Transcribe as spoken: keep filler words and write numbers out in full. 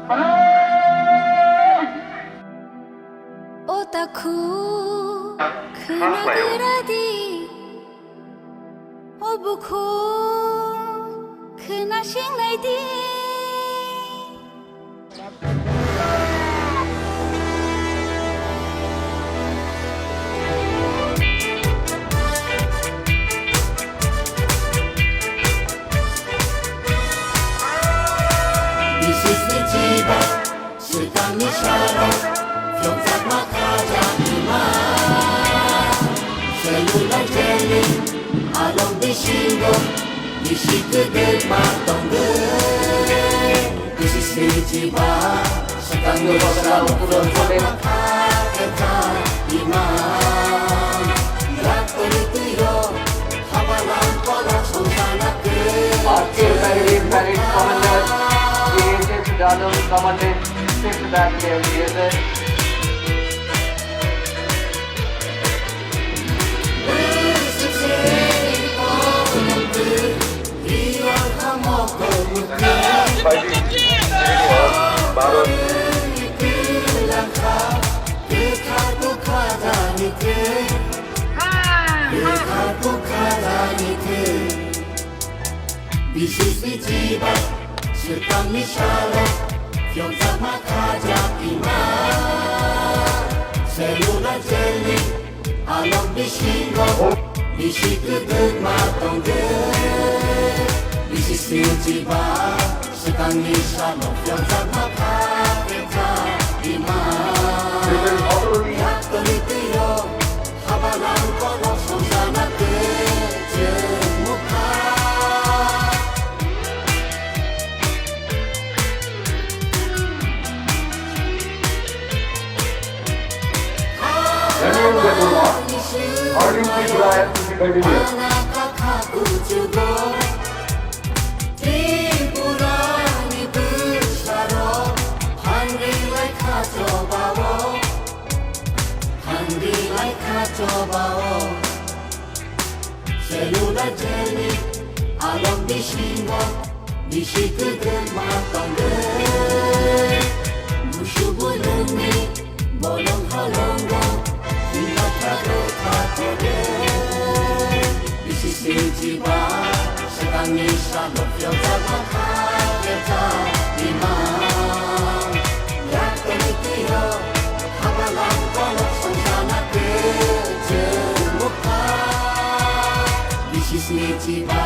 O takhu khwna gra di, o bukhu khwna singnai di. Swkangni salo phiyokjakma khajakma. Selula jeli along bisingo bisi kwdwkma tongwi. Bisi sini chiba swkangni salo phiyokjakma khajakma. Yaktoni twiyo Archie Retired Commander, J H S Dadam, Commandant, Sixth Battalion, B S F. Bisi sini chiba swkangni salo phiyokjakma khajakma. Selula jeli along bisingo bisi kwdwkma tongwi. Bisi sini chiba swkangni salo phiyokjakma khajakma. Yaktoni twiyo Daniel Debbarma, Arlington Drive, F C Candidate. Selula jeli along bisingo bisi kwdwkma tongwi. Busu bulungni bolong holongo himba kha rwkha tongwi. Bisi sini chiba swkangni salo phiyokjakma khajakma. Yaktoni twiyo habalang kolok songjakma kwchwng mukha. Bisi sini chiba